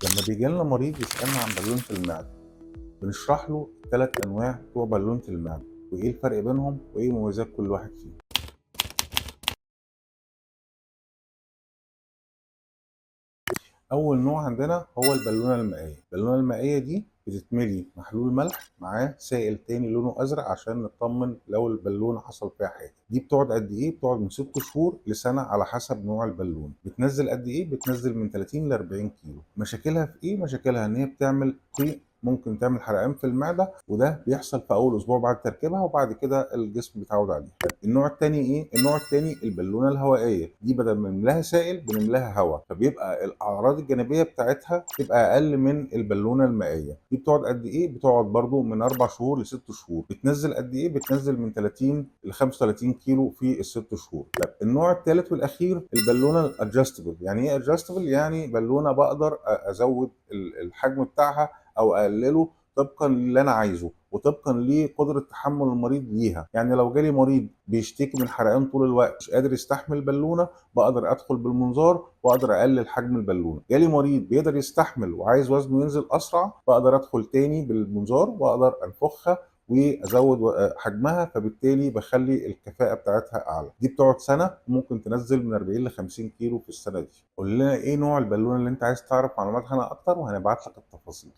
لما بيجي لنا مريض يسألنا عن بالونة المعدة، بنشرح له الثلاث أنواع بتوع بالونة المعدة وإيه الفرق بينهم وإيه مميزات كل واحد فيهم. أول نوع عندنا هو البالونة المائية. البالونة المائية دي بتتملي محلول ملح معاه سائل تاني لونه أزرق عشان نطمن لو البالونة حصل فيها حاجة. دي بتقعد قد إيه؟ بتقعد من 6 شهور لسنة على حسب نوع البالونة. بتنزل قد إيه؟ بتنزل من 30 ل 40 كيلو. مشاكلها في إيه؟ مشاكلها إن هي بتعمل قيء، ممكن تعمل حرقان في المعدة، وده بيحصل في أول أسبوع بعد تركيبها، وبعد كده الجسم بيتعود عليه. النوع التاني إيه؟ النوع التاني البالونة الهوائية. دي بدل ما نملاها سائل بنملاها هواء، فبيبقى الأعراض الجانبية بتاعتها تبقى أقل من البالونة المائية. دي بتقعد قد إيه؟ بتقعد برضو من 4 شهور ل6 شهور. بتنزل قد إيه؟ بتنزل من 30 ل 35 كيلو في ال6 شهور. طيب النوع الثالث والأخير البالونة ال adjustable. يعني إيه adjustable؟ يعني بالونة بقدر أزود الحجم بتاعها أو أقلله طبقا للي أنا عايزه وطبقا لقدرة تحمل المريض ليها. يعني لو جالي مريض بيشتكي من حرقان طول الوقت مش قادر يستحمل بالونة، بقدر أدخل بالمنظار وأقدر أقلل حجم البالونة. جالي مريض بيقدر يستحمل وعايز وزنه ينزل أسرع، بقدر أدخل تاني بالمنظار وأقدر أنفخها وأزود حجمها، فبالتالي بخلي الكفاءة بتاعتها أعلى. دي بتقعد سنة وممكن تنزل من 40 ل 50 كيلو في السنة دي. قول لنا إيه نوع البالونة اللي أنت عايز تعرف معلومات عنها أكتر وهنبعت لك التفاصيل.